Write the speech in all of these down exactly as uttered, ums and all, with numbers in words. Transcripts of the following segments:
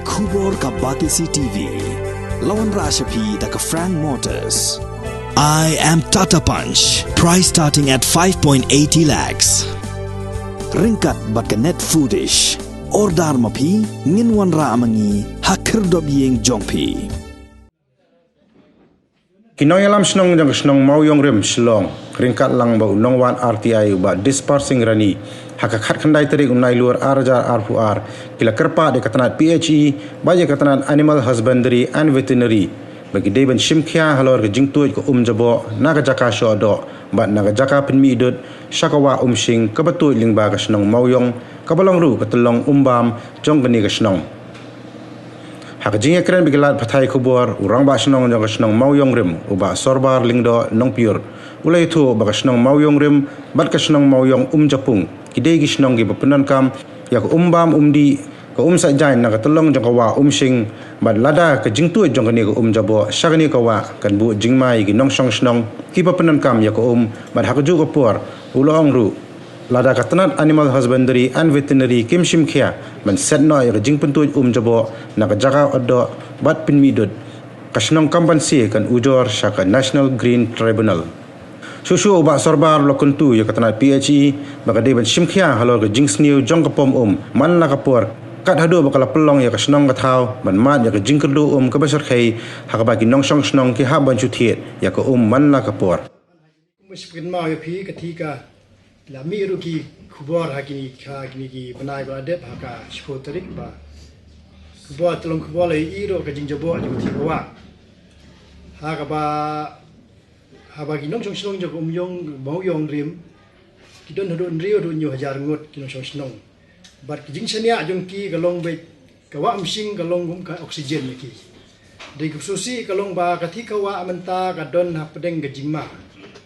Khubor ka Batesi T V. La wanrah sha phi da ka Frank Motors. I am Tata Punch. Price starting at five point eighty lakhs. Ryngkat bad ka Net Foodish. Order ma phi, ngin wanrah ma ngi ha khyrdop ïing jong phi. Ki nongïalam shnong jong ka shnong Mawïong Rim, Shillong, ryngkat lang bad u nongwad R T I u Bah Dispar Singh Rani, ha ka khatkhyndai tarik u Nailur ar hajar arphew ar, ki la kyrpad ïa ka tnat P H E bad ïa ka tnat Animal Husbandry and Veterinary ba ki dei ban shim khia halor ka jingtuid ka um jaboh na ka jaka shoh doh bad na ka jaka pynmih dud sha ka wah Umshing kaba tuid lyngba ka shnong Mawïong, kaba long ruh ka tyllong umbam jong kane ka shnong. Ha ka jingïakren bad ki lad pathai khubor, u rangbah shnong jong ka shnong Mawïong Rim, u Bah Sorbar Lyngdoh Nongpyiur, u la ïathuh ba ka shnong Mawïong Rim bad ka shnong Mawïong Umjapung ki dei ki shnong kiba pyndonkam ïa ka umbam umdih, ka um sait jaiñ na ka tyllong jong ka wah Umshing, bad lada ka jingtuid jong kane ka um jaboh sha kane ka wah kan buh jingma ïa ki nongshong shnong kiba pyndonkam ïa ka um, bad ha kajuh ka por u la ong ruh lada ka tnat Animal Husbandry and Veterinary kim shim khia ban set noh ïa ka jingpyntuid um jaboh na ka jaka ot doh bad pynmih dud, ka shnong Kampangse kan ujor sha ka National Green Tribunal. Shuh shuh u Bah Sorbar u la kyntu ïa ka tnat P H E ba ka dei ban shim khia halor ka jingsniew jong ka pom um man la ka por, kat haduh ba ka la pynlong ïa ka shnong ka thaw ban mad ïa ka jingkyrduh um kaba shyrkhei, ha kaba ki nongshong shnong ki hap ban shu thied ïa ka um man la ka por. Kumba shu pynmih ïa phi, ka thik ka la mih ruh ki khubor ha kine, ha kine ki bnai ba la dep, ha ka shiphew tarik ba khubor, tyllong khubor la ïohi ruh ka jingjaboh jong ka thik ka wah. Ha kaba, haba ki nongshong shnong jong ka Umïong, Mawïong Rim, ki don haduh hynriew haduh hynñiew hajar ngut ki nongshong shnong. Bad ka jingshaniah jong ki ka long beit ka wah Umshing ka long kum ka oxygen ïa ki. Dei ka shuh shuh ka long ba ka thik ka wah mynta ka don hapdeng ka jingma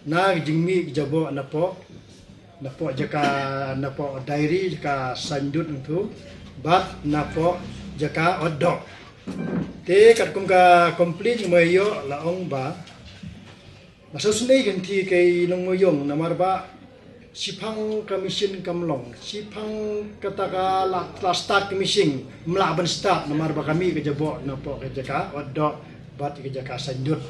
na ka jingmih ka jaboh napoh, napoh jaka, napoh dairy, jaka saiñ dud nangtu, bad napoh jaka ot doh. Te katkum ka complaint ma ïoh la ong ba la shu snei ka ngi ki nong Mawïong namar ba shiphang ka machine kam long, shiphang kata ka la, la start ka machine, ym lah ban start namar ba ka mih ka jaboh napoh ka jaka ot doh bad ka jaka saiñ dud.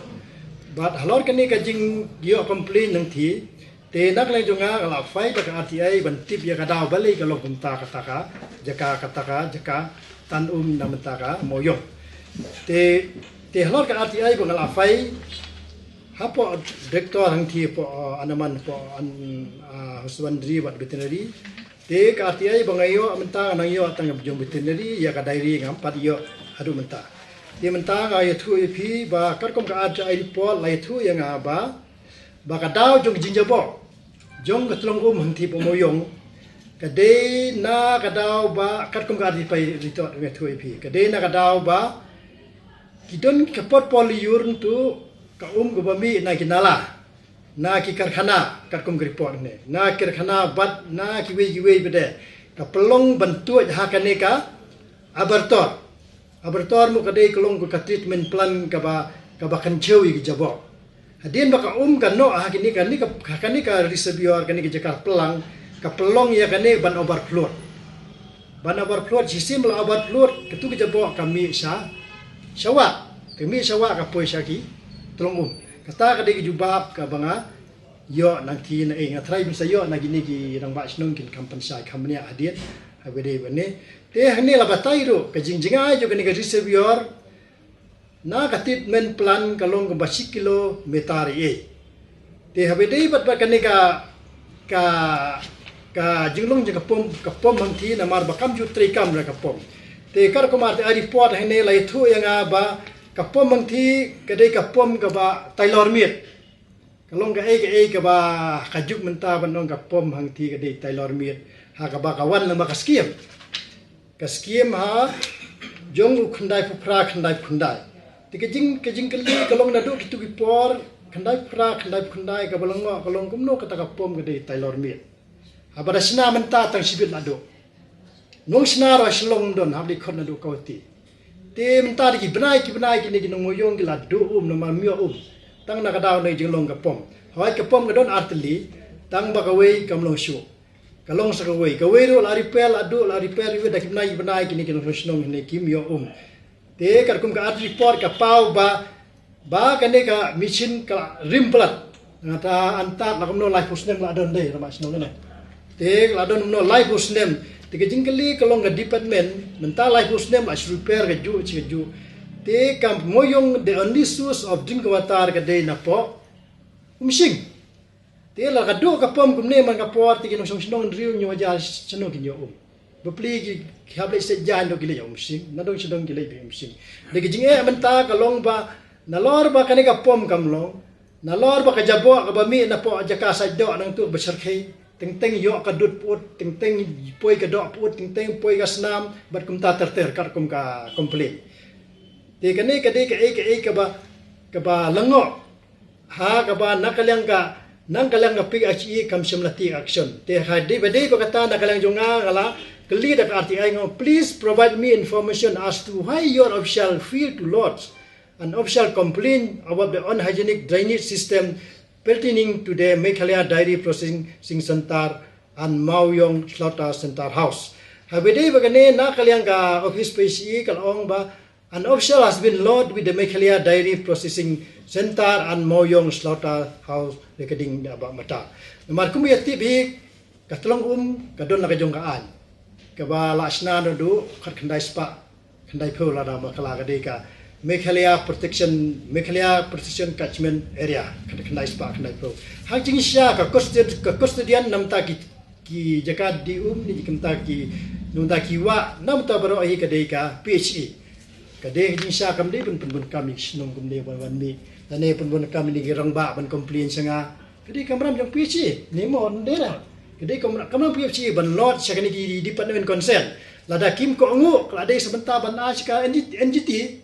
Bad halor kane ka jingïoh complaint nangtu, te na ka liang jong nga nga la phai da ka R T I ban tip ïa ka daw balei ka long kumta kata ka jaka, kata ka jaka tan um na mynta ka Mawïong. Te, te halor ka R T I ba nga la phai hapoh director hangtu, hapoh, uh, Animal, hapoh an, uh, husbandry bad veterinary. Te ka R T I ba nga ïoh mynta nga nang ïoh tang jong veterinary, ïa ka dairy ngam pat ïoh haduh mynta. Te mynta nga ïathuh ïa phi ba katkum ka R T I report la ïathuh ïa nga ba, ba ka daw jong ka jingjaboh jong ka tyllong um hangtu hapoh Mawïong ka dei na ka daw ba katkum ka R T I report nga ïathuh ïa phi, ka dei na ka daw ba ki don ka portfolio nangtu ka um kaba mih na ki nala, na ki karkhana, katkum ka report ne, na ki karkhana bad na kiwei kiwei pat de, ka pynlong ban tuid ha kane ka abattoir. Abattoir mo ka dei ka long ka treatment plant kaba, kaba kynchew ïa ki jaboh. Hadien ba ka um ka noh ha kane ka, ne ka, ha kane ka reservoir, kane ka jaka plang, ka pynlong ïa kane ban overflow. Ban overflow, shisien ba la overflow, katu ka jaboh ka mih sha, sha wah, ka mih sha wah ka poi sha ki tyllong um. Kata ka dei ka jubab kaba nga ïoh nangtu na, eh, nga tharai ban sa ïoh na kine ki rangbah shnong kin kham pynshai kham bniah hadien, haba dei bane. Te hangne la batai ruh ka jingjngai jong kane ka reservoir na ka treatment plant ka long kumba shi kilometer ei ei. Te haba dei bad, bad kane ka, ka, ka jinglong jong ka pom, ka pom hangtu namar ba kam ju treikam da ka pom. Te katkum ka report hangne la ïathuh ïa nga ba ka pom hangtu ka dei ka pom kaba tailor miet. Ka long kaei kaei kaba ka juk mynta ban ong ka pom hangtu ka dei tailor miet, ha kaba ka wan namar ka skim. Ka skim ha jong u khyndai phew phra khyndai phew khyndai. Te ka jing, ka jingkylli ka long naduh kitu ki por khyndai phew phra khyndai phew khyndai kaba la ngoh ka long kumno kata ka pom ka dei tailor miet. Haba da shna mynta tang shibit la duh. Nongshna ruh ha Shillong don, hap dei khot naduh kawei. Te mynta da ki bnai ki bnai kine ki nong Mawïong ki la duh um namar mih um. Tang na ka daw na ka jinglong ka pom. Hawei ka pom ka don ar tylli, tang ba kawei kam long shuh. Ka long sa kawei, kawei ruh la repair, la duh, la repair, repair da ki bnai, ki bnai, kine ki nongshong shnong hangne kim ïoh um. Te katkum ka art report ka paw ba, ba kane ka machine ka la rim palat. Nga ta antat la kumno laiphew snem la don dei, rangbah shnong ne. Te la don kumno laiphew snem. Te ka jingkylli ka long ka department, mynta laiphew snem la shu repair kajuh, shi kajuh. Te ka Mawïong, the only source of drinking water ka dei napoh Umshing. Te la ka duh ka pom kumne man ka por, te ki nongshong shnong hynriew hynñiew hajar shnong kin ïoh um. Bapli ki, ki hap leit stet jaiñ, dang ki leit Umshing, nadong shadong ki leit beit Umshing. Te ka jingeh mynta ka long ba, nalor ba kane ka pom kam long, nalor ba ka jaboh kaba mih napoh jaka saitdoh nangtu ba shyrkhei, teng teng ïoh ka dud pyut, teng teng poi ka doh pyut, teng teng poi ka snam, bad kumta ter ter katkum ka complain. Te kane ka dei kaei kaei kaba, kaba lyngngoh. Ha kaba na ka liang ka, na ka liang ka P H E kam shym la take action. Te ha dei ba dei ba kata, na ka liang jong nga nga la kylli da ka R T I, nga ong, please provide me information as to why your official fail to lodge an official complaint about the unhygienic drainage system pertaining to the Meghalaya Dairy Processing Centre and Mawïong Slaughter Centre House. Ha ba dei ba kane, na ka liang ka office P H E ka la ong ba, an official has been lodged with the Meghalaya Dairy Processing Centre and Mawïong Slaughter House regarding the above matter. Namar kumba ïa tip hi, ka tlong um ka don la ka jong ka aiñ, kaba la shna naduh khatkhyndai spah khyndaiphew lada ma ka la ka dei ka Meghalaya Protection, Meghalaya Protection Catchment Area, khatkhyndai spah khyndaiphew. Ha ka jingshisha ka custodian, ka custodian namta ki, ki jaka die um ne ki, kumta ki, namta ki wah, namta baroh hi ka dei ka P H E. Ka dei ka jingshisha, kam dei ban pynbun kam ïa ki shnong kumne ban wan mih. Lane pynbun kam ïa ki rangbah ban complain sha nga. Ka dei ka kamram jong P H E, ne mo, ne dei la. Ka dei ka kamram, kamram P H E ban lodge sha kane ki department concern. Lada kim kohnguh, ka la dei sa bynta ban ai sha ka N G T, N G T.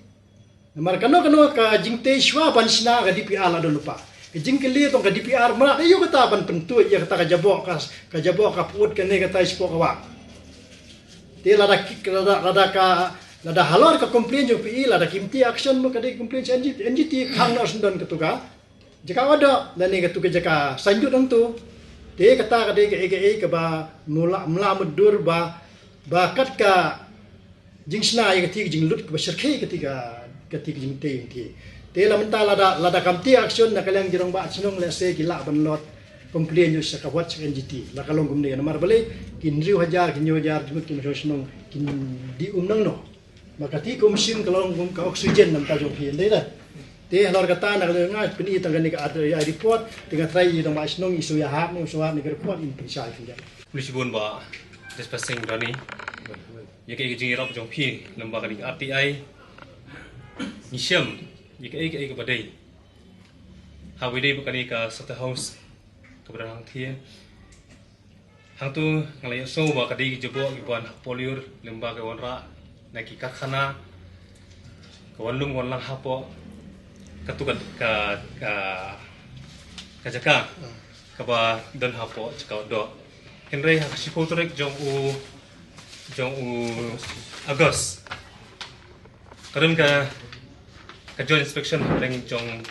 Namar kano kano ka jingtei shuwa ban shna ka D P R la don lypa. Ka jingkylli tang ka D P R mrad, aïu kata ban pyntuid ïa kata ka jaboh ka, ka jaboh ka pyut kane kata shapoh ka wah. Te lada ki, lada, lada ka, lada halor ka complain jong P H E, lada kim take action mo, ka dei complain sha N G T, N G T khang noh shen don katu ka jaka wad doh, lane katu ka jaka saiñdut hangtu. Te kata ka dei kaei kaei kaba mula, mla mutdur ba, ba kat ka jingshna ïa kati ka jinglut kaba shyrkhei kati ka, kati ka jingtei hangti. Te la mynta lada, lada kam take action na ka liang ki rangbah shnong, lehse ki lah ban lodge complain ïa sha ka, wat sha N G T. La ka long kumne, namar balei ki hynriew hajar, ki hynñiew hajar jingmut ki nongshong shnong kin die um nangno. Ma kati ka Umshing ka long kum ka oxygen namta jong phi, ym dei da. Te halor kata na ka liang nga pyni tang kane ka R T I report, te nga trai ïa i rangbah shnong i shu ïahap ne, u shu hap ne ka report, in pynshai khyndiat. Khublei shibun Bah Dispensing Rani ïa kaei ka jingïarap jong phi lyngba kane ka R T I. Ngi shem ïa kaei kaei kaba dei. Ha ba dei ba kane ka slaughter house kaba dang hangthie. Hangtu nga la ïohsngew ba ka dei ki jaboh kiban hap pollute lyngba ka wanrah na ki karkhana, ka wan lum wan lang hapoh katu ka, ka, ka, ka jaka kaba don hapoh jaka doh. Hynrei ha ka shiphew tarik jong u, jong u August, ka don ka, ka joint inspection hapdeng jong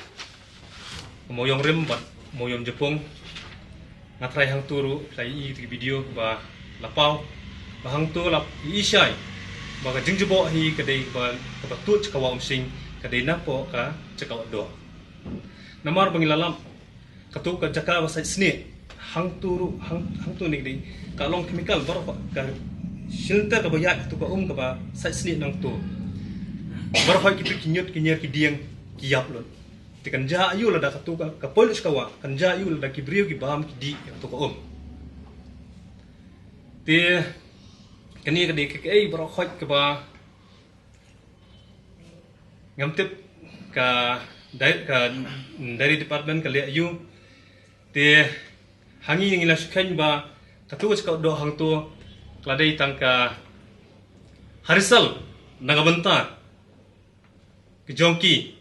Mawïong Rim bad Mawïong Japung. Nga trai hangtu ruh, trai i ki video ba la paw ba hangtu la i shai ba ka jingjaboh hi ka dei ba, kaba tuid sha ka wah Umshing, ka dei napoh ka jaka doh. Namar ba ngi la lap katu ka jaka ba sait snieh, hangtu ruh, hang, hangtu ne ka dei ka long chemical, baroh ka shilynter kaba ïaid katu ka um kaba sait snieh nangtu. Baroh ki pit ki ñiut ki ñier ki dieng ki ïap lut. Te kan jia aïu lada katu ka, ka poi lut sha ka wah, kan jia aïu lada ki briew ki bam ki dih ïa katu ka um. Te kane ka dei ka, kaei baroh kaba ngam tip ka dai-, ka dairy department ka leh aïu. Te ha ngi ngi la shu kheiñ ba katu ka jaka doh hangtu ka la dei tang ka ha result na ka bynta ka jong ki.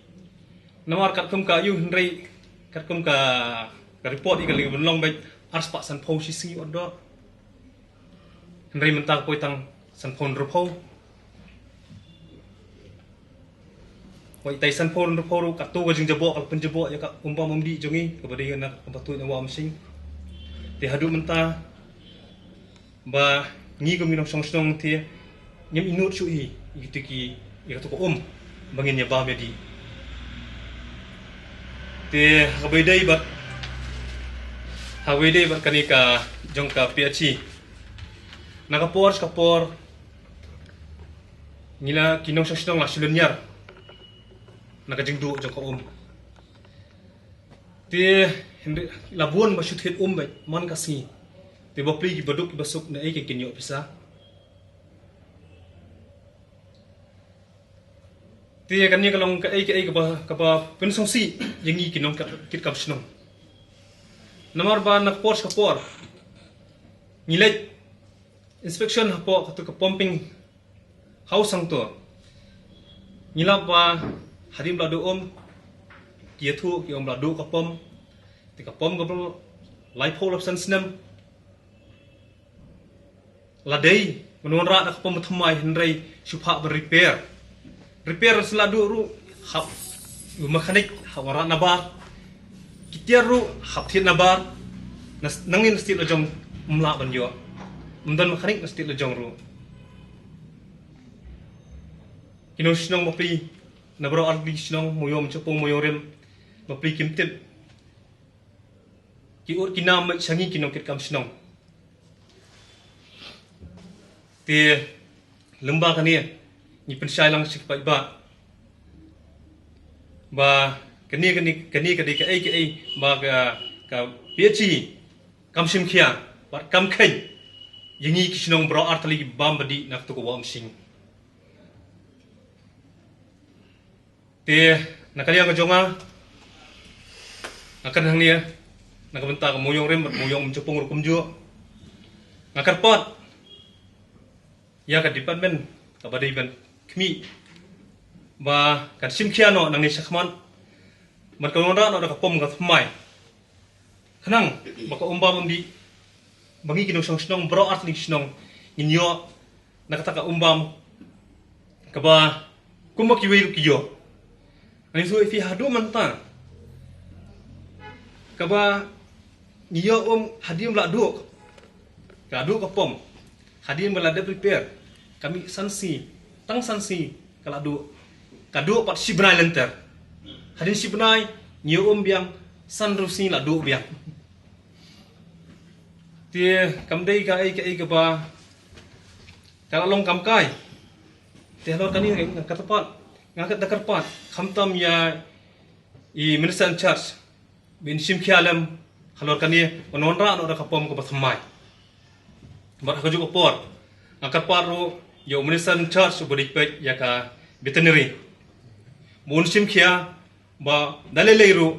Namar katkum ka aïu, hynrei katkum ka, ka report i ka la ban long beit arspah sanphew shi sngi wat doh. Hynrei mynta ka poi tang sanphew hynriewphew. Wat itai sanphew hynriewphew ruh katu ka jingjaboh ka la pynjaboh ïa ka um bam um dih jong ngi kaba dei na ka, kaba tuid na wah Umshing. Te haduh mynta Ba ngi kum ki nongshong shnong te ngim nud shuh hi ïa kito ki, ïa kito ka um ba ngin ïa bam ïa dih. Te ha kaba ïadei bad, ha kaba ïadei bad kane ka jong ka P H E, na ka por sha ka por ngi la, ki nongshong shnong la shu lynñiar na ka jingduh jong ka um. Te hynrei la bun ba shu thied um beit man ka sngi. Te bapli ki baduk ki basuk na ei ka kin ïoh pisa. Te kane ka long kaei kaei kaba, kaba pynsngewsih ïa ngi ki nongkitkam shnong. Namar ba na ka por sha ka por ngi leit inspection hapoh kato ka pumping house hangto, ngi lap ba hadien ba la duh um, ki ïathuh ki ong ba la duh ka pump. Te ka pump kaba laiphew laiphew san snem la dei ban wanrah da ka pump ba thymmai, hynrei shu phah ban repair. Repair sa la duh ruh, hap u mechanic hap wanrah nabar. Ki tiar ruh hap thied nabar. Na s-, nangne na state la jong ym lah ban ïoh. Ym don mechanic na state la jong ruh. Ki nongshnong bapli na baroh artylli ki shnong, Mawïong Mawjapung, Mawïong Rim, bapli kim tip. Ki ud ki nam beit sha ngi ki nongkitkam shnong. Te lyngba kane ngi pynshai lang sha ki paidbah ba kane, kane, kane ka dei kaei kaei ba ka, ka P H E kam shim khia bad kam kheiñ ïa ngi ki shnong baroh artylli ki bam ba dih na kato ka Wah Umsning. Te na ka liang ka jong nga, nga kren hangne na ka bynta ka Mawïong Rim bad Mawïong Mawjapung ruh kumjuh. Nga kyrpad ïa ka department kaba dei ban khmih ba kan shim khia noh nangne shakhmat ban kan wanrah noh da ka pump ka thymmai. Khnang ba ka um bam um dih, ba ngi ki nongshong shnong baroh artylli ki shnong ngin ïoh na kata ka um bam kaba kumba kiwei ruh ki ïoh. Ngan ïathuh ïa phi haduh mynta kaba ngi ïoh um hadien ba la duh, ka duh ka pump, hadien ba la dep repair, ka mih san sngi, tang san sngi ka la duh, ka duh pat shi bnai lynter. Hadien shi bnai ngi ïoh um biang san hynriew sngi la duh biang. Te kam dei kaei kaei kaba ka la long kam kai. Te halor kane nga kyrpad, nga kyrpad khamtam ïa i Minister in charge ban shim khia lem halor kane ban wanrah noh da ka pump kaba thymmai. Bad ha kajuh ka por nga kyrpad ruh ïa u Minister in charge uba dei peit ïa ka veterinary ba un shim khia ba da lei lei ruh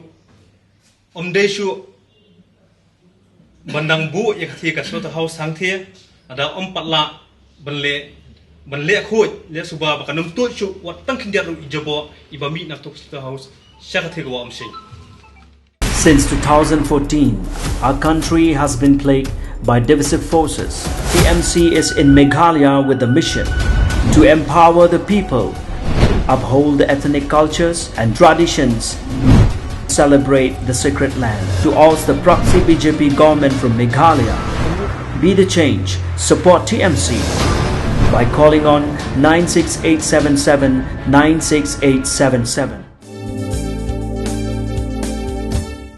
ym dei shuh ban dang buh ïa katei ka slaughterhouse hangtei, lada ym pat lah ban leh, ban leh khuid leh suba ba kan ym tuid shuh wat tang khyndiat ruh i jaboh iba mih na kato ka slaughterhouse sha katei ka Wah Umsning. Since two thousand fourteen, our country has been plagued by divisive forces. T M C is in Meghalaya with the mission to empower the people, uphold the ethnic cultures and traditions, celebrate the sacred land. To oust the proxy B J P government from Meghalaya, be the change, support T M C by calling on nine six eight seven seven nine six eight seven seven.